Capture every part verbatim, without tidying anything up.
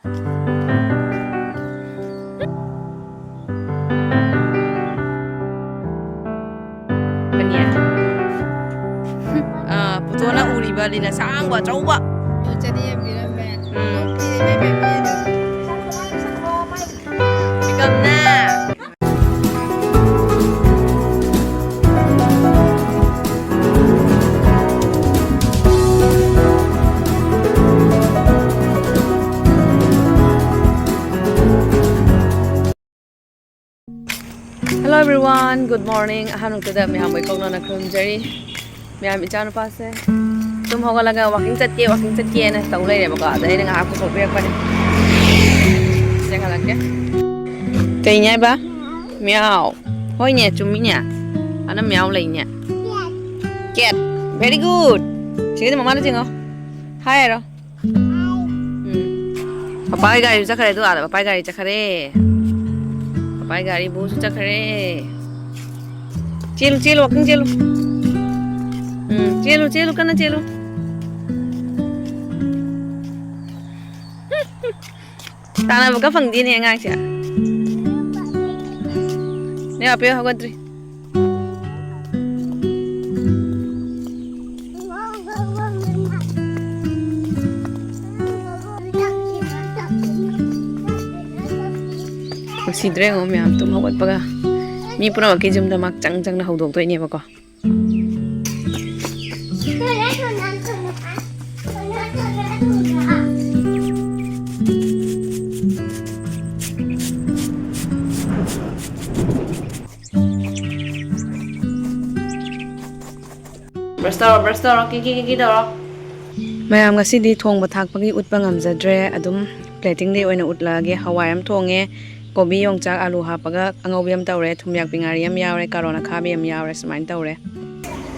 ꯀꯅꯤ? ꯑꯥ, ꯄꯨꯊꯣꯛꯅ ꯎꯔꯤꯕ ꯂꯤꯟ ꯑꯁꯥꯡꯕ ꯑꯆꯧꯕ꯫ ꯆꯅꯤ ꯌꯦꯟꯕꯤꯔꯝꯃꯦ꯫ ꯎꯝ꯫ ꯄꯤꯔꯝꯃꯦ꯫ ꯆꯤꯛꯀꯟꯅꯦ꯫ Hello everyone, good morning. ꯑꯍꯥꯟꯕꯗ ꯃꯌꯥꯝ ꯋꯥꯏꯀꯧꯅꯅ ꯈꯨꯔꯨꯝꯖꯔꯤ꯫ ꯃꯌꯥꯝ, ꯏꯆꯥꯅꯨꯄꯥꯁꯦ ꯇꯨꯝ ꯍꯧꯒꯠꯂꯒ walking ꯆꯠꯀꯦ, walking ꯆꯠꯀꯦꯅ ꯇꯧ ꯂꯩꯔꯦꯕꯀꯣ꯫ ꯑꯗ ꯑꯩꯅ ꯉꯥꯏꯍꯥꯛ ꯄꯨꯊꯣꯛꯄꯤꯔꯛꯄꯅꯦ꯫ ꯆꯦꯟꯈꯠꯂꯛꯀꯦ꯫ ꯀꯩꯅꯦ ꯍꯥꯏꯕ? ꯃꯤꯌꯥꯎ꯫ ꯍꯣꯏꯅꯦ, ꯆꯨꯝꯃꯤꯅꯦ꯫ ꯑꯅ ꯃꯤꯌꯥꯎ ꯂꯩꯅꯦ꯫ Cat. Very good. ꯁꯤꯒꯗꯤ ꯃꯃꯥꯗ ꯆꯤꯡꯉꯣ꯫ Hi ꯍꯥꯏꯔꯣ꯫ ꯎꯝ꯫ ꯄꯄꯥꯒꯤ ꯒꯥꯔꯤꯁꯨ ꯆꯠꯈ꯭ꯔꯦ, ꯑꯗꯨ ꯑꯥꯗ ꯄꯄꯥꯒꯤ ꯒꯥꯔꯤ ꯆꯠꯈ꯭ꯔꯦ꯫ ꯄꯄꯥꯒꯤ ꯒꯥꯔꯤ ꯕꯨꯁꯨ ꯆꯠꯈ꯭ꯔꯦ꯫ ꯆꯦꯜꯂꯨ, ꯆꯦꯜꯂꯨ, walking ꯆꯦꯜꯂꯨ꯫ ꯎꯝ, ꯆꯦꯜꯂꯨ, ꯆꯦꯜꯂꯨ, ꯀꯟꯅ ꯆꯦꯜꯂꯨ꯫ ꯇꯥꯟꯅꯕꯒ ꯐꯪꯗꯦꯅꯦ ꯑꯉꯥꯡꯁꯦ꯫ ꯅꯣꯏ ꯑꯄꯦ ꯍꯧꯒꯠꯇ꯭ꯔꯤ꯫ ꯅꯨꯡꯁꯤꯗ꯭ꯔꯦ ꯌꯦꯡꯉꯣ ꯃꯌꯥꯝ ꯇꯨꯝ ꯍꯧꯒꯠꯄꯒ꯫ ꯃꯤ ꯄꯨꯝꯅꯃꯛꯀꯤ ꯌꯨꯝꯗ ꯃꯥ ꯆꯪ ꯆꯪꯅ ꯍꯧꯗꯣꯛꯇꯣꯏꯅꯦꯕꯀꯣ꯫ Brush ꯇꯧꯔꯣ, brush ꯇꯧꯔꯣ, ꯀꯤ ꯀꯤ ꯀꯤ ꯀꯤ ꯇꯧꯔꯣ꯫ ꯃꯌꯥꯝ, ꯉꯁꯤꯗꯤ ꯊꯣꯡꯕ ꯊꯥꯛꯄꯒꯤ ꯎꯠꯄ ꯉꯝꯖꯗ꯭ꯔꯦ꯫ ꯑꯗꯨꯝ platingꯗꯩ ꯑꯣꯏꯅ ꯎꯠꯂꯛꯑꯒꯦ꯫ ꯍꯋꯥꯏ ꯑꯃ ꯊꯣꯡꯉꯦ, ꯀꯣꯕꯤ, ꯌꯣꯡꯆꯥꯛ, ꯑꯂꯨ ꯍꯥꯞꯄꯒ ꯑꯉꯧꯕꯤ ꯑꯃ ꯇꯧꯔꯦ, ꯊꯨꯝꯌꯥꯛꯄꯤ ꯉꯥꯔꯤ ꯑꯃ ꯌꯥꯎꯔꯦ, ꯀꯥꯔꯣꯟ ꯑꯈꯥꯕꯤ ꯑꯃ ꯌꯥꯎꯔꯦ꯫ ꯁꯨꯃꯥꯏꯅ ꯇꯧꯔꯦ꯫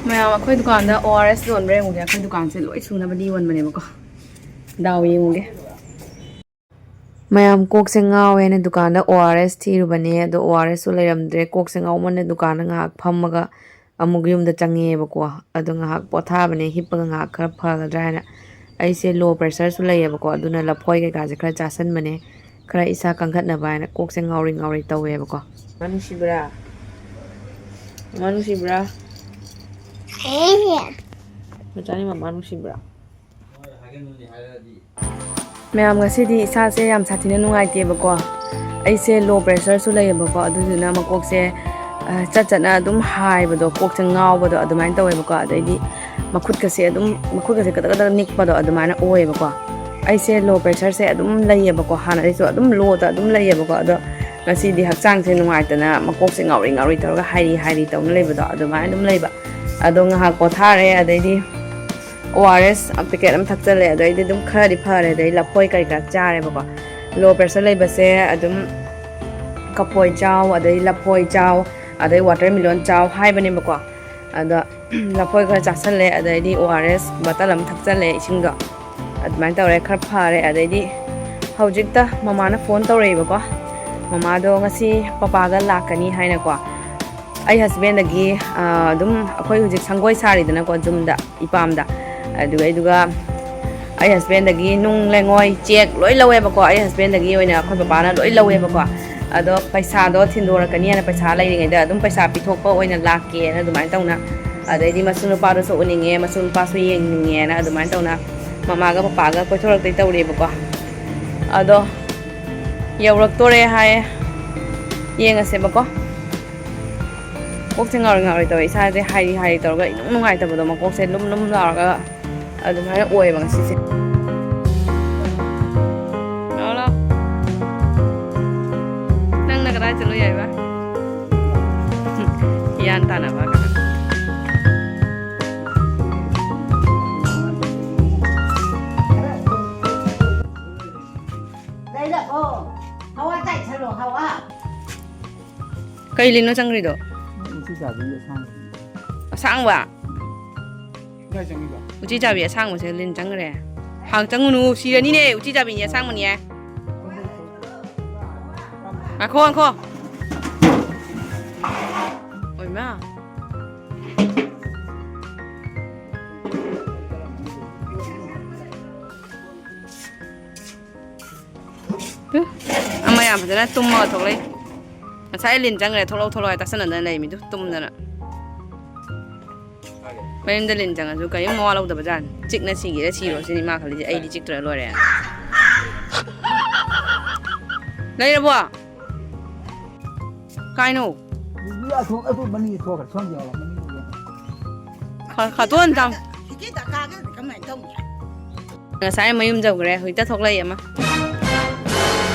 ꯃꯌꯥꯝ, ꯑꯩꯈꯣꯏ ꯗꯨꯀꯥꯟꯗ O R S ꯌꯣꯟꯕ꯭ꯔꯥ ꯌꯦꯡꯉꯨꯒꯦ꯫ ꯑꯩꯈꯣꯏ ꯗꯨꯀꯥꯟꯁꯦ ꯂꯣꯏ ꯁꯨꯅꯕꯗꯤ ꯌꯣꯟꯕꯅꯦꯕꯀꯣ꯫ ꯗꯥꯎ ꯌꯦꯡꯉꯨꯒꯦ꯫ ꯃꯌꯥꯝ, ꯀꯣꯛꯁꯦ ꯉꯥꯎꯋꯦꯅ ꯗꯨꯀꯥꯟꯗ O R S ꯊꯤꯔꯨꯕꯅꯦ, ꯑꯗꯣ O R Sꯁꯨ ꯂꯩꯔꯝꯗ꯭ꯔꯦ꯫ ꯀꯣꯛꯁꯦ ꯉꯥꯎꯃꯟꯅ ꯗꯨꯀꯥꯟꯗ ꯉꯥꯏꯍꯥꯛ ꯐꯝꯃꯒ ꯑꯃꯨꯛ ꯌꯨꯝꯗ ꯆꯪꯉꯛꯑꯦꯕꯀꯣ꯫ ꯑꯗꯣ ꯉꯥꯏꯍꯥꯛ ꯄꯣꯊꯥꯕꯅꯦ, ꯍꯤꯞꯄꯒ ꯉꯥꯏꯍꯥꯛ ꯈꯔ ꯐꯒꯗ꯭ꯔꯥ ꯍꯥꯏꯅ꯫ ꯑꯩꯁꯦ ꯂꯣ ꯄ꯭ꯔꯦꯁꯔꯁꯨ ꯂꯩꯌꯦꯕꯀꯣ, ꯑꯗꯨꯅ ꯂꯐꯣꯏ ꯀꯩꯀꯥꯁꯦ ꯈꯔ ꯆꯥꯁꯟꯕꯅꯦ, ꯈꯔ ꯏꯁꯥ ꯀꯟꯈꯠꯅꯕ ꯍꯥꯏꯅ꯫ ꯀꯣꯛꯁꯦ ꯉꯥꯎꯔꯤ ꯉꯥꯎꯔꯤ ꯇꯧꯋꯦꯕꯀꯣ꯫ ꯃꯥ ꯅꯨꯡꯁꯤꯕ꯭ꯔꯥ? ꯃꯥ ꯅꯨꯡꯁꯤꯕ꯭ꯔꯥ? ꯃꯆꯥꯅꯤ ꯃꯃꯥ ꯅꯨꯡꯁꯤꯕ꯭ꯔꯥ? ꯃꯌꯥꯝ, ꯉꯁꯤꯗꯤ ꯏꯁꯥꯁꯦ ꯌꯥꯝ ꯁꯥꯊꯤꯅ ꯅꯨꯡꯉꯥꯏꯇꯦꯕꯀꯣ꯫ ꯑꯩꯁꯦ ꯂꯣ ꯄ꯭ꯔꯦꯁꯔꯁꯨ ꯂꯩꯌꯦꯕꯀꯣ, ꯑꯗꯨꯗꯨꯅ ꯃꯀꯣꯛꯁꯦ, ꯑ, ꯆꯠ ꯆꯠꯅ ꯑꯗꯨꯝ ꯍꯥꯏꯕꯗꯣ, ꯀꯣꯛꯁꯦ ꯉꯥꯎꯕꯗꯣ ꯑꯗꯨꯃꯥꯏꯅ ꯇꯧꯋꯦꯕꯀꯣ꯫ ꯑꯗꯩꯗꯤ ꯃꯈꯨꯠꯀꯁꯦ ꯑꯗꯨꯝ, ꯃꯈꯨꯠꯀꯁꯦ ꯀꯗꯛ ꯀꯗꯛ ꯅꯤꯛꯄꯗꯣ ꯑꯗꯨꯃꯥꯏꯅ ꯑꯣꯏꯌꯦꯕꯀꯣ꯫ ꯑꯩꯁꯦ ꯂꯣ ꯄ꯭ꯔꯦꯁꯔꯁꯦ ꯑꯗꯨꯝ ꯂꯩꯌꯦꯕꯀꯣ, ꯍꯥꯟꯅꯗꯩꯁꯨ ꯑꯗꯨꯝ ꯂꯣꯗ ꯑꯗꯨꯝ ꯂꯩꯌꯦꯕꯀꯣ꯫ ꯑꯗꯣ ꯉꯁꯤꯗꯤ ꯍꯛꯆꯥꯡꯁꯦ ꯅꯨꯡꯉꯥꯏꯇꯅ ꯃꯀꯣꯛꯁꯦ ꯉꯥꯎꯔꯤ ꯉꯥꯎꯔꯤ ꯇꯧꯔꯒ ꯍꯥꯏꯔꯤ ꯍꯥꯏꯔꯤ ꯇꯧꯅ ꯂꯩꯕꯗꯣ ꯑꯗꯨꯃꯥꯏꯅ ꯑꯗꯨꯝ ꯂꯩꯕ꯫ ꯑꯗꯣ ꯉꯥꯏꯍꯥꯛ ꯄꯣꯊꯥꯔꯦ, ꯑꯗꯩꯗꯤ ꯑꯣ ꯑꯥꯔ ꯑꯦꯁ ꯄꯦꯀꯦꯠ ꯑꯃ ꯊꯛꯆꯜꯂꯦ, ꯑꯗꯩꯗꯤ ꯑꯗꯨꯝ ꯈꯔꯗꯤ ꯐꯔꯦ, ꯑꯗꯩ ꯂꯐꯣꯏ ꯀꯔꯤ ꯀꯔꯥ ꯆꯥꯔꯦꯕꯀꯣ꯫ ꯂꯣ ꯄ꯭ꯔꯦꯁꯔ ꯂꯩꯕꯁꯦ ꯑꯗꯨꯝ ꯀꯐꯣꯏ ꯆꯥꯎ, ꯑꯗꯩ ꯂꯐꯣꯏ ꯆꯥꯎ, ꯑꯗꯩ ꯋꯥꯇꯔꯃꯦꯂꯣꯟ ꯆꯥꯎ ꯍꯥꯏꯕꯅꯦꯕꯀꯣ꯫ ꯑꯗꯣ ꯂꯐꯣꯏ ꯈꯔ ꯆꯥꯁꯜꯂꯦ, ꯑꯗꯩꯗꯤ ꯑꯣ ꯑꯥꯔ ꯑꯦꯁ ꯕꯣꯇꯜ ꯑꯃ ꯊꯛꯆꯜꯂꯦ ꯏꯁꯤꯡꯗꯣ꯫ ꯑꯗꯨꯃꯥꯏꯅ ꯇꯧꯔꯦ, ꯈꯔ ꯐꯔꯦ꯫ ꯑꯗꯩꯗꯤ ꯍꯧꯖꯤꯛꯇ ꯃꯃꯥꯅ ꯐꯣꯟ ꯇꯧꯔꯛꯏꯕꯀꯣ꯫ ꯃꯃꯥꯗꯣ ꯉꯁꯤ ꯄꯄꯥꯒ ꯂꯥꯛꯀꯅꯤ ꯍꯥꯏꯅꯀꯣ꯫ ꯑꯩ ꯍꯁꯕꯦꯟꯗꯒꯤ, ꯑ, ꯑꯗꯨꯝ ꯑꯩꯈꯣꯏ ꯍꯧꯖꯤꯛ ꯁꯪꯒꯣꯏ ꯁꯥꯔꯤꯗꯅꯀꯣ ꯌꯨꯝꯗ, ꯏꯄꯥꯝꯗ꯫ ꯑꯗꯨꯒ, ꯑꯗꯨꯒ ꯑꯩ ꯍꯁꯕꯦꯟꯗꯒꯤ ꯅꯨꯡ ꯂꯩꯉꯣꯏ ꯆꯦꯛ ꯂꯣꯏ ꯂꯧꯋꯦꯕꯀꯣ꯫ ꯑꯩ ꯍꯁꯕꯦꯟꯗꯒꯤ ꯑꯣꯏꯅ ꯑꯩꯈꯣꯏ ꯕꯕꯥꯅ ꯂꯣꯏ ꯂꯧꯋꯦꯕꯀꯣ꯫ ꯑꯗꯣ ꯄꯩꯁꯥꯗꯣ ꯊꯤꯟꯗꯣꯔꯛꯀꯅꯤꯅ ꯄꯩꯁꯥ ꯂꯩꯔꯤꯉꯩꯗ ꯑꯗꯨꯝ ꯄꯩꯁꯥ ꯄꯤꯊꯣꯛꯄ ꯑꯣꯏꯅ ꯂꯥꯛꯀꯦꯅ ꯑꯗꯨꯃꯥꯏꯅ ꯇꯧꯅ꯫ ꯑꯗꯩꯗꯤ ꯃꯁꯨ ꯅꯨꯄꯥꯗꯨꯁꯨ ꯎꯅꯤꯡꯉꯦ, ꯃꯁꯨ ꯅꯨꯄꯥꯁꯨ ꯌꯦꯡꯅꯤꯡꯉꯦꯅ ꯑꯗꯨꯃꯥꯏꯅ ꯇꯧꯅ ꯃꯃꯥꯒ ꯄꯄꯥꯒ ꯀꯣꯏꯊꯣꯔꯛꯇꯣꯏ ꯇꯧꯔꯤꯕꯀꯣ꯫ ꯑꯗꯣ ꯌꯧꯔꯛꯇꯣꯔꯦ ꯍꯥꯏꯌꯦ꯫ ꯌꯦꯡꯉꯁꯦꯕꯀꯣ꯫ ꯀꯣꯛꯁꯦ ꯉꯥꯎꯔꯤ ꯉꯥꯎꯔꯤ ꯇꯧꯋꯦ꯫ ꯏꯁꯥꯁꯦ ꯍꯥꯏꯔꯤ ꯍꯥꯏꯔꯤ ꯇꯧꯔꯒ ꯏꯅꯨꯡ ꯅꯨꯡꯉꯥꯏꯇꯕꯗꯣ, ꯃꯀꯣꯛꯁꯦ ꯂꯨꯝ ꯂꯨꯝ ꯂꯥꯎꯔꯒ ꯑꯗꯨꯃꯥꯏꯅ ꯑꯣꯏꯌꯦꯕ ꯉꯁꯤꯁꯦ꯫ ꯂꯥꯛꯑꯣ, ꯂꯥꯛꯑꯣ꯫ ꯅꯪꯅ ꯀꯗꯥꯏ ꯆꯠꯂꯨꯏ ꯍꯥꯏꯕ? ꯒ꯭ꯌꯥꯟ ꯇꯥꯅꯕ ꯀꯥꯏꯅ꯫ ꯂꯩꯔꯛꯑꯣ꯫ ꯍꯋꯥ ꯇꯥꯏꯁꯜꯂꯣ, ꯍꯋꯥ꯫ ꯀꯩ ꯂꯤꯟꯅꯣ ꯆꯪꯈ꯭ꯔꯤꯗꯣ? ꯎꯆꯤ ꯆꯥꯕꯤ ꯑꯁꯥꯡꯕ꯫ ꯑꯁꯥꯡꯕ? ꯀꯥꯏ ꯆꯪꯉꯤꯕ? ꯎꯆꯤ ꯆꯥꯕꯤ ꯑꯁꯥꯡꯕꯁꯦ ꯂꯤꯟ ꯆꯪꯈ꯭ꯔꯦ꯫ ꯍꯥꯡ ꯆꯪꯉꯨꯅꯨ, ꯁꯤꯔꯅꯤꯅꯦ, ꯎꯆꯤ ꯆꯥꯕꯤꯅꯦ ꯑꯁꯥꯡꯕꯅꯦ꯫ ꯉꯥꯏꯈꯣ, ꯉꯥꯏꯈꯣ꯫ ꯑꯣꯏꯃꯥ꯫ ꯑꯃ ꯌꯥꯝ ꯐꯖꯅ ꯇꯨꯝꯃꯒ ꯊꯣꯛꯂꯛꯏ꯫ ꯉꯁꯥꯏ ꯂꯤꯟ ꯆꯪꯈ꯭ꯔꯦ, ꯊꯣꯛꯂꯛꯑꯣ ꯊꯣꯛꯂꯛꯑꯣ ꯍꯥꯏ ꯇꯥꯁꯟꯅꯗꯅ ꯂꯩꯃꯤꯗꯨ ꯇꯨꯝꯗꯅ꯫ ꯃꯌꯨꯝꯗ ꯂꯤꯟ ꯆꯪꯉꯁꯨ ꯀꯔꯤꯝ ꯃꯋꯥ ꯂꯧꯗꯕ ꯖꯥꯠꯅꯤ꯫ ꯆꯤꯛꯅ ꯁꯤꯒꯦꯔꯥ ꯁꯤꯔꯣ ꯁꯤꯅꯤ ꯃꯥ ꯈꯜꯂꯤꯁꯦ, ꯑꯩꯗꯤ ꯆꯤꯛꯇ꯭ꯔ ꯂꯣꯏꯔꯦ꯫ ꯂꯩꯔꯕꯣ? ꯀꯥꯏꯅꯣ? ꯃꯤ ꯑꯁꯣꯝ, ꯑꯁꯣꯝ ꯃꯅꯤꯡꯒꯤ ꯊꯣꯛꯈ꯭ꯔꯦ, ꯁꯣꯝꯒꯤ ꯌꯥꯎꯔꯣ, ꯃꯅꯤꯡꯒꯤ ꯌꯥꯎꯔꯣ꯫ ꯈ-, ꯈꯇꯣꯟ ꯇꯝ꯫ ꯍꯧꯖꯤꯛꯀꯤ ꯗꯔꯀꯥꯔꯒ ꯀꯃꯥꯏꯅ ꯇꯧꯅꯤ? ꯉꯁꯥꯏ ꯃꯌꯨꯝ ꯌꯧꯈ꯭ꯔꯦ, ꯍꯧꯖꯤꯛꯇ ꯊꯣꯛꯂꯛꯏ ꯑꯃ꯫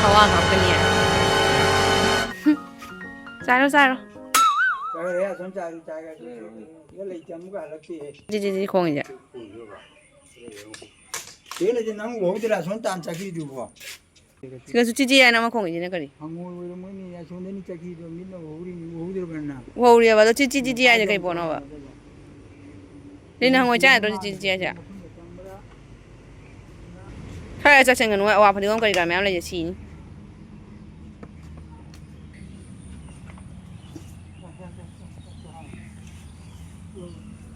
ꯍꯋꯥ ꯉꯥꯛꯇꯅꯤ꯫ ꯆꯥꯔꯣ, ꯆꯥꯔꯣ꯫ ꯆꯥꯔꯣ, ꯌꯥ, ꯁꯨꯝ ꯆꯥꯔꯣ, ꯆꯥꯔꯣ, ꯆꯥꯔꯣ꯫ ꯁꯤꯗ ꯂꯩꯇꯦ, ꯑꯃꯨꯛꯀ ꯍꯜꯂꯛꯇꯦ꯫ ꯖꯤ, ꯖꯤ, ꯖꯤ ꯈꯣꯡꯉꯤꯁꯦ꯫ ꯁꯤꯗꯅꯗꯤ ꯅꯪ ꯎꯍꯧꯗ꯭ꯔꯥ, ꯁꯣꯝ ꯇꯥꯟ ꯆꯠꯈꯤꯗꯨꯕꯣ? ꯁꯤꯒꯁꯨ ꯆꯤꯆꯤ ꯍꯥꯏꯅ ꯑꯃ ꯈꯣꯡꯉꯤꯁꯤꯅ ꯀꯔꯤ? ꯍꯪꯉꯣꯏ ꯑꯣꯏꯔꯝꯃꯣꯏꯅꯦ, ꯑꯁꯣꯝꯗꯅꯤ ꯆꯠꯈꯤꯗꯣ, ꯃꯤꯠꯅ ꯎꯍꯧꯔꯤꯅꯤ, ꯎꯍꯧꯗ꯭ꯔꯕ ꯅꯪ? ꯎꯍꯧꯔꯤꯑꯕ, ꯑꯗꯣ ꯆꯤꯆꯤ ꯆꯤꯆꯤ ꯍꯥꯏꯁꯦ ꯀꯩ ꯄꯣꯠꯅꯣꯕ? ꯁꯤꯅ ꯍꯪꯉꯣꯏ ꯆꯥ ꯅꯠꯇ꯭ꯔꯣ ꯆꯤꯆꯤ ꯆꯤꯆꯤ ꯍꯥꯏꯁꯦ? ꯈꯔ ꯆꯠꯁꯟꯒꯅꯨ, ꯑꯋꯥ ꯐꯗꯤꯒꯣꯝ ꯀꯔꯤ ꯀꯔꯥ ꯃꯌꯥꯝ ꯂꯩꯁꯦ, ꯁꯤꯅꯤ꯫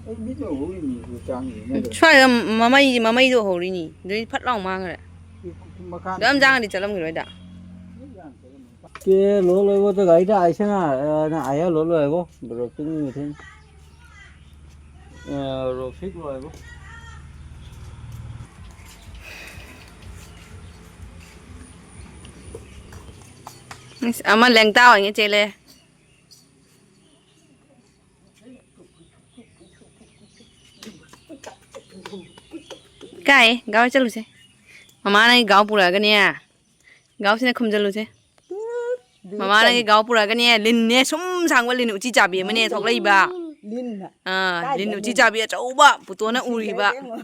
ꯑꯩ ꯃꯤꯠꯅ ꯎꯍꯧꯔꯤꯅꯤ, ꯎ ꯆꯥꯡꯁꯦ ꯅꯠꯇ꯭ꯔꯣ? ꯁ꯭ꯋꯥꯏꯗ ꯃꯃꯩ, ꯃꯃꯩꯗꯣ ꯎꯍꯧꯔꯤꯅꯤ, ꯑꯗꯨꯗꯤ ꯐꯠ ꯂꯥꯎ ꯃꯥꯡꯈ꯭ꯔꯦ꯫ ꯃꯈꯥ ꯑꯗꯨ ꯌꯥꯝ ꯆꯥꯡꯉꯗꯤ ꯆꯠꯂꯝꯈꯤꯔꯣꯏꯗ꯫ ꯀꯦ ꯂꯣ ꯂꯣꯏꯕꯣ ꯇ ꯒꯥꯔꯤ ꯇ ꯑꯥꯏꯁꯦ ꯅ, ꯑ, ꯅ ꯑꯥꯏꯌꯥ ꯂꯣ ꯂꯣꯏꯕꯣ, ꯕ꯭ꯔꯣ ꯇꯨ ꯃꯤ ꯃꯊꯦꯟ꯫ ꯑ, ꯔꯣꯐꯤꯛ ꯂꯣꯏꯕꯣ꯫ ꯏꯁ, ꯑꯃ ꯂꯦꯡꯇꯥ ꯑꯣꯏꯅ ꯆꯦꯜꯂꯦ꯫ ꯀꯥꯏ, ꯒꯥꯎ ꯆꯠꯂꯨꯁꯦ꯫ ꯃꯃꯥꯅ ꯒꯥꯎ ꯄꯨꯔꯛꯑꯒꯅꯦ꯫ ꯒꯥꯎꯁꯤꯅ ꯈꯨꯝꯖꯜꯂꯨꯁꯦ꯫ ꯃꯃꯥꯅ ꯒꯥꯎ ꯄꯨꯔꯛꯑꯒꯅꯦ꯫ ꯂꯤꯟꯅꯦ ꯁꯨꯝ ꯁꯥꯡꯕ ꯂꯤꯟ ꯎꯆꯤ ꯆꯥꯕꯤ ꯑꯃꯅꯦ ꯊꯣꯛꯂꯛꯏꯕ꯫ ꯂꯤꯟꯅ꯫ ꯑꯥ, ꯀꯥꯏꯗ ꯂꯤꯟ ꯎꯆꯤ ꯂꯤꯟ? ꯆꯥꯕꯤ ꯑꯆꯧꯕ ꯄꯨꯇꯣꯟꯅ ꯎꯔꯤꯕ꯫ ꯀꯩꯅꯣ?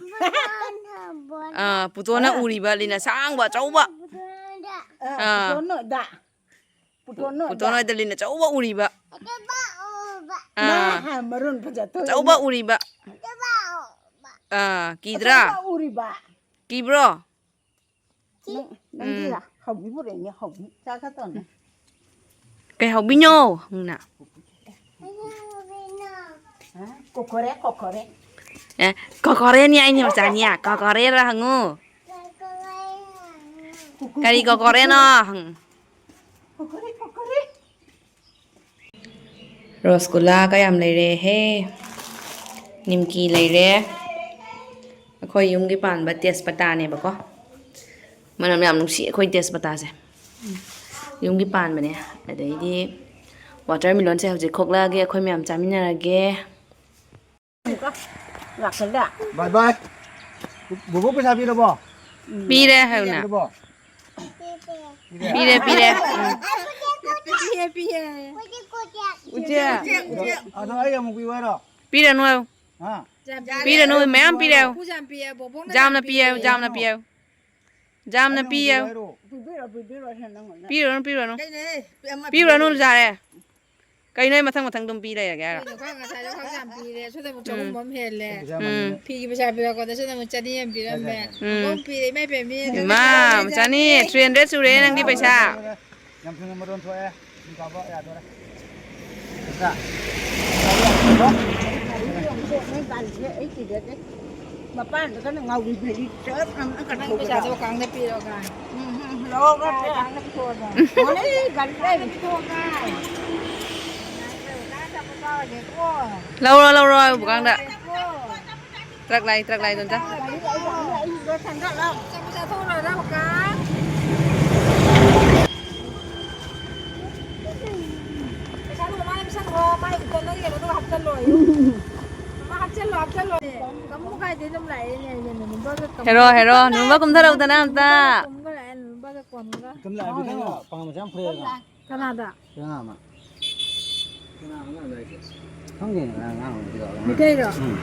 ꯑꯥ, ꯄꯨꯇꯣꯟꯅ ꯑꯥ꯫ ꯎꯔꯤꯕ ꯂꯤꯟ ꯑꯁꯥꯡꯕ ꯑꯆꯧꯕ꯫ ꯑꯥ, ꯑꯥ꯫ ꯄꯨꯇꯣꯟꯅ ꯗ꯫ ꯄꯨꯇꯣꯟ ꯅꯣꯏꯗ꯫ ꯄꯨꯇꯣꯟ ꯍꯣꯏꯗ ꯂꯤꯟ ꯑꯆꯧꯕ ꯎꯔꯤꯕ꯫ ꯑꯥ꯫ ꯃꯥ ꯃꯔꯣꯟ ꯐꯖ ꯊꯣꯛꯑꯦ꯫ ꯑꯆꯧꯕ ꯎꯔꯤꯕ꯫ ꯑꯥ, ꯀꯤꯗ꯭ꯔꯥ? ꯑꯆꯧꯕ ꯎꯔꯤꯕ꯫ ꯀꯤꯕ꯭ꯔꯣ? ꯅꯪ, ꯅꯪꯒꯤ ꯎꯝ꯫ ꯍꯥꯎꯕꯤ ꯄꯨꯔꯛꯏꯅꯦ, ꯍꯥꯎꯕꯤ꯫ ꯆꯥ ꯈꯔ ꯇꯧꯅꯦ꯫ ꯀꯩ ꯍꯥꯎꯕꯤꯅꯣ? ꯍꯪꯅ꯫ ꯍꯥ? ꯀꯣꯀꯣꯔꯦ, ꯀꯣꯀꯣꯔꯦ꯫ ꯑꯦ, ꯀꯣꯀꯣꯔꯦꯅꯤ ꯑꯩꯅꯤ ꯃꯆꯥꯅꯤꯌꯥ꯫ ꯀꯣꯀꯣꯔꯦꯔ ꯍꯪꯉꯨ꯫ ꯀꯔꯤ ꯀꯣꯀꯣꯔꯦꯅꯣ? ꯍꯪ꯫ ꯀꯣꯀꯣꯔꯦ, ꯀꯣꯀꯣꯔꯦ꯫ ꯔꯣꯁꯒꯨꯂꯥꯒ ꯌꯥꯝ ꯂꯩꯔꯦꯍꯦ꯫ ꯅꯤꯝꯀꯤ ꯂꯩꯔꯦ꯫ ꯑꯩꯈꯣꯏ ꯌꯨꯝꯒꯤ ꯄꯥꯟꯕ ꯇꯦꯖꯄꯇꯥꯅꯦꯕꯀꯣ꯫ ꯃꯅꯝ ꯌꯥꯝ ꯅꯨꯡꯁꯤ ꯑꯩꯈꯣꯏ ꯇꯦꯖꯄꯇꯥꯁꯦ꯫ ꯌꯨꯝꯒꯤ ꯄꯥꯟꯕꯅꯦ꯫ ꯑꯗꯩꯗꯤ watermelonꯁꯦ ꯍꯧꯖꯤꯛ ꯈꯣꯛꯂꯛꯑꯒꯦ, ꯑꯩꯈꯣꯏ ꯃꯌꯥꯝ ꯆꯥꯃꯤꯟꯅꯔꯒꯦ꯫ ꯂꯥꯛꯁꯜꯂꯦ꯫ ꯕꯥꯏ ꯕꯥꯏ꯫ ꯕꯣꯕꯣ ꯄꯩꯁꯥ ꯄꯤꯔꯕꯣ? ꯄꯤꯔꯦ ꯍꯥꯏꯌꯨꯅꯦ꯫ ꯄꯤꯔꯕꯣ? ꯄꯤꯔꯦ, ꯄꯤꯔꯦ꯫ ꯎꯝ꯫ ꯄꯤꯔꯦ, ꯄꯤꯔꯦ꯫ ꯎꯆꯦ꯫ ꯑꯗꯣ ꯑꯩ ꯑꯃꯨꯛ ꯄꯤꯌꯨ ꯍꯥꯏꯔꯣ? ꯄꯤꯔꯅꯨ ꯍꯥꯏꯌꯨ꯫ ꯍꯥ? ꯄꯤꯔꯅꯨ, ꯃꯌꯥꯝ ꯄꯤꯔꯦ ꯍꯥꯏꯌꯨ꯫ ꯄꯨꯖꯥ ꯌꯥꯝ ꯄꯤꯌꯦ, ꯕꯣꯕꯣꯛꯅ ꯖꯥꯝꯅ ꯌꯥꯝ ꯄꯤꯌꯦ ꯍꯥꯏꯌꯨ, ꯄꯤꯌꯦ꯫ ꯖꯥꯝꯅ ꯄꯤꯌꯦ ꯍꯥꯏꯌꯨ꯫ ꯄꯤꯌꯨ ꯍꯥꯏꯔꯣ? ꯄꯤꯕꯤꯔꯣ, ꯄꯤꯕꯤꯔꯣ, ꯁꯦ ꯅꯪ ꯑꯣꯏꯅ꯫ ꯄꯤꯔꯨꯔꯅꯨ, ꯄꯤꯔꯨꯔꯅꯨ꯫ ꯀꯩꯅꯣꯍꯦ? ꯑꯃ ꯄꯤꯔꯨꯔꯅꯨ, ꯄꯤꯕꯤꯔꯣ꯫ ꯌꯥꯔꯦ꯫ ꯀꯩꯅꯣ ꯑꯩ ꯃꯊꯪ ꯃꯊꯪ ꯑꯗꯨꯝ ꯄꯤ ꯂꯩꯔꯒꯦ ꯍꯥꯏꯔꯣ? ꯀꯩꯅꯣ ꯈꯔ ꯉꯁꯥꯏꯗꯣ ꯈꯔ ꯌꯥꯝ ꯄꯤꯔꯦ, ꯁꯣꯝꯗ ꯑꯃꯨꯛ ꯆꯍꯨꯝ ꯎꯝ꯫ ꯑꯃ ꯍꯦꯜꯂꯦ꯫ ꯎꯝ꯫ ꯐꯤꯒꯤ ꯄꯩꯁꯥ ꯄꯤꯔꯛꯄꯗ ꯁꯣꯝꯗ ꯑꯃꯨꯛ ꯆꯅꯤ ꯑꯃ ꯄꯤꯔꯝꯃꯦ꯫ ꯎꯝ꯫ ꯑꯃꯨꯛ ꯄꯤꯔꯦ, ꯏꯃꯥꯏ ꯄꯦꯝꯃ, ꯏꯃꯥ, ꯆꯅꯤ, three hundred ꯁꯨꯔꯦ ꯅꯪꯒꯤ ꯄꯩꯁꯥ꯫ ꯌꯥꯝ ꯊꯨꯅ ꯃꯔꯣꯟ ꯊꯣꯛꯑꯦ꯫ ꯊꯨꯝ ꯀꯥꯞꯄ ꯌꯥꯗꯣꯔꯦ꯫ ꯅꯠꯇ꯭ꯔꯥ? ꯑꯩ ꯌꯣꯡꯆꯣꯛ ꯅꯣꯏ ꯄꯥꯟꯁꯦ ꯑꯩ ꯀꯤꯖꯗꯦ꯫ ꯃꯄꯥꯟꯗꯒꯅ ꯉꯥꯎꯔꯤ ꯐꯩꯔꯤ ꯆꯞ ꯅꯝꯅ ꯅꯪ ꯀꯠꯊꯣꯛꯄꯗ꯫ ꯄꯩꯁꯥꯗꯣ ꯀꯥꯡꯗ ꯄꯤꯔꯛꯑꯣ ꯀꯥꯏ꯫ ꯎꯝ, ꯎꯝ, ꯂꯧꯔꯣ, ꯂꯧꯔꯣ꯫ ꯀꯥꯡꯗ ꯄꯤꯊꯣꯛꯑꯣ ꯀꯥꯏ꯫ ꯍꯣꯏ, ꯒꯥꯔꯤ ꯂꯩ꯫ ꯄꯤꯊꯣꯛꯑꯣ ꯀꯥꯏ꯫ ꯀꯥꯡꯗ ꯆꯥꯄꯣꯠ ꯆꯥꯔꯒꯦꯀꯣ꯫ ꯂꯧꯔꯣ, ꯂꯧꯔꯣ ꯍꯥꯏꯕꯨ ꯀꯥꯡꯗ꯫ ꯀꯣ꯫ ꯇ꯭ꯔꯛ ꯂꯥꯛꯏ, ꯇ꯭ꯔꯛ ꯂꯥꯛꯏ, ꯗꯣꯟꯆꯥ꯫ ꯒꯥꯔꯤ ꯂꯩ, ꯒꯥꯔꯤ ꯂꯩ, ꯑꯩ ꯁꯤꯗ ꯊꯥꯡꯒꯠꯂꯣ꯫ ꯆꯥꯄꯣꯠ ꯆꯥꯊꯣꯛꯎꯔꯣ, ꯅꯅꯥꯎ ꯀꯥ꯫ ꯄꯩꯁꯥꯗꯣ ꯃꯃꯥꯗ ꯄꯤꯁꯟꯈ꯭ꯔꯣ, ꯃꯥꯏ ꯎꯇꯣꯟꯗꯒꯤ ꯀꯩꯅꯣꯗꯣ ꯍꯥꯞꯆꯜꯂꯣ ꯑꯌꯨꯛ꯫ ꯃꯃꯥ ꯍꯥꯞꯆꯜꯂꯣ, ꯍꯥꯞꯆꯜꯂꯣ꯫ ꯀꯃꯨ ꯀꯥꯏꯗꯩ ꯑꯗꯨꯝ ꯂꯥꯛꯑꯦꯅꯦ, ꯑꯩꯅꯦ, ꯅꯨꯡꯕꯒ ꯀꯃꯨ-, ꯍꯦꯔꯣ, ꯍꯦꯔꯣ, ꯅꯨꯡꯕ ꯀꯨꯝꯊꯔꯛꯎꯗꯅ ꯑꯝꯇ꯫ ꯅꯨꯡꯕꯒ ꯀꯨꯝꯒ ꯂꯥꯛꯑꯦ, ꯅꯨꯡꯕꯒ ꯀꯣꯟꯒ꯫ ꯀꯝ ꯂꯥꯛꯑꯦ, ꯀꯝ ꯂꯥꯛꯑꯦ꯫ ꯀꯅꯥꯗ? ꯀꯅꯥ ꯑꯃ? ꯀꯅꯥ ꯑꯉꯥꯡꯅꯣ ꯍꯥꯏꯁꯦ? ꯈꯪꯗꯦꯅꯦ, ꯀꯅꯥ ꯑꯉꯥꯡꯅꯣ ꯁꯤꯗ꯫ ꯃꯤꯇꯩꯔꯣ? ꯎꯝ꯫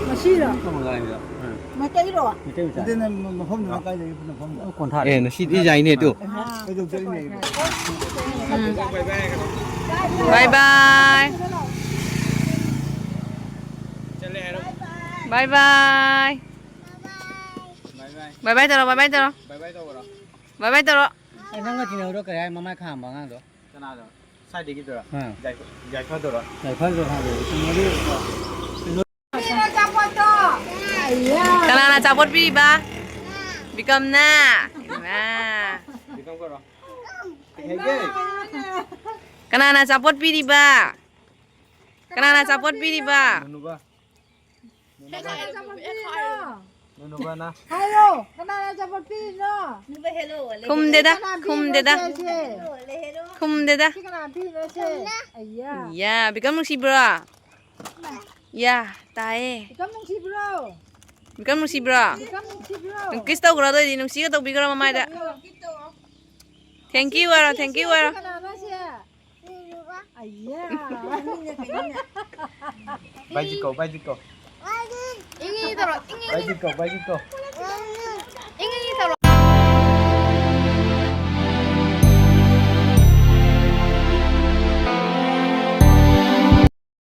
ꯃꯁꯤꯔꯣ? ꯀꯃꯟ ꯒꯥꯔꯤꯗ꯫ ꯎꯝ꯫ ꯃꯩꯇꯩꯔꯣ? ꯃꯩꯇꯩ ꯃꯆꯥ꯫ ꯅꯠꯇꯦ, ꯅꯪ ꯃꯐꯝꯗꯨꯅ ꯀꯥꯏꯗꯒꯤ ꯃꯐꯝꯗ? ꯑꯣ, ꯀꯣꯟꯊꯥꯔꯦ꯫ ꯑꯦ, ꯉꯁꯤꯗꯤ ꯌꯥꯏꯅꯦ ꯑꯗꯨ꯫ ꯑꯥ꯫ ꯀꯩꯗꯧ ꯆꯠꯂꯤꯅꯦ ꯑꯩꯕꯣ? ꯎꯝ꯫ ꯕꯥꯏ ꯕꯥꯏ꯫ ꯕꯥꯏ ꯕꯥꯏ꯫ ꯕꯥꯏ ꯕꯥꯏ ꯇꯧꯔꯣ, ꯕꯥꯏ ꯕꯥꯏ ꯇꯧꯔꯣ꯫ ꯕꯥꯏ ꯕꯥꯏ ꯇꯧꯔꯣ꯫ ꯑꯦ, ꯅꯪꯒ ꯇꯤꯟꯅꯕꯗꯣ ꯀꯩ ꯍꯥꯏ? ꯃꯃꯥꯏ ꯈꯥꯝꯕ ꯑꯉꯥꯡꯗꯣ? ꯀꯅꯥꯗꯣ? ꯁ꯭ꯋꯥꯏꯗꯒꯤꯗꯨꯔꯣ? ꯑꯥ꯫ ꯌꯥꯏꯐ-, ꯌꯥꯏꯐꯗꯨꯔꯣ? ꯌꯥꯏꯐꯗꯨꯔꯣ ꯈꯪꯗꯦ꯫ ꯀꯩꯅꯣꯗꯤ ꯀꯅꯥꯅ ꯑꯆꯥꯄꯣꯠ ꯄꯤꯔꯤꯕ? ꯕꯤꯀꯝꯅ꯫ ꯏꯃꯥ꯫ ꯕꯤꯀꯝ ꯀꯧꯔꯣ꯫ ꯀꯩ ꯍꯥꯏꯒꯦ? ꯀꯅꯥꯅ ꯑꯆꯥꯄꯣꯠ ꯄꯤꯔꯤꯕ? ꯀꯅꯥꯅ ꯑꯆꯥꯄꯣꯠ ꯄꯤꯔꯤꯕ? ꯅꯨꯅꯨꯕ꯫ ꯀꯅꯥꯅ ꯑꯆꯥꯄꯣꯠ ꯄꯤꯔꯤꯅꯣ? ꯅꯨꯅꯨꯕꯅ꯫ ꯍꯥꯏꯌꯣ, ꯀꯅꯥꯅ ꯑꯆꯥꯄꯣꯠ ꯄꯤꯔꯤꯅꯣ? ꯈꯨꯝꯗꯦꯗ, ꯀꯅꯥ ꯄꯤꯔꯤꯅꯣ ꯈꯨꯝꯗꯦꯗ, ꯁꯦ? ꯈꯨꯝꯗꯦꯗ꯫ ꯁꯤ ꯀꯅꯥ ꯄꯤꯔꯤꯅꯣ ꯁꯦ? ꯑꯩꯌꯥ. ꯌꯥ, ꯕꯤꯀꯝ ꯅꯨꯡꯁꯤꯕ꯭ꯔꯣ? ꯌꯥ, ꯇꯥꯏꯌꯦ꯫ ꯕꯤꯀꯝ ꯅꯨꯡꯁꯤꯕ꯭ꯔꯣ? ꯕꯤꯀꯝ ꯅꯨꯡꯁꯤꯕ꯭ꯔꯣ? ꯕꯤꯀꯝ ꯅꯨꯡꯁꯤꯕ꯭ꯔꯣ? ꯀꯤꯁ ꯇꯧꯈ꯭ꯔꯣ, ꯑꯗꯨꯑꯣꯏꯗꯤ ꯅꯨꯡꯁꯤꯒ ꯇꯧꯕꯤꯈ꯭ꯔꯣ ꯃꯃꯥꯏꯗ꯫ Thank you ꯍꯥꯏꯔꯣ, thank you ꯍꯥꯏꯔꯣ꯫ ꯀꯅꯥꯅꯣ ꯁꯦ? ꯑꯩꯌꯥ. ꯕꯥꯏꯖꯤꯠ ꯀꯧ, ꯕꯥꯏꯖꯤꯠ ꯀꯧ꯫ ꯏꯪꯉꯤ ꯇꯧꯔꯣ, ꯏꯪꯉꯤ. ꯕꯥꯏꯖꯤꯠ ꯀꯧ, ꯕꯥꯏꯖꯤꯠ ꯀꯧ꯫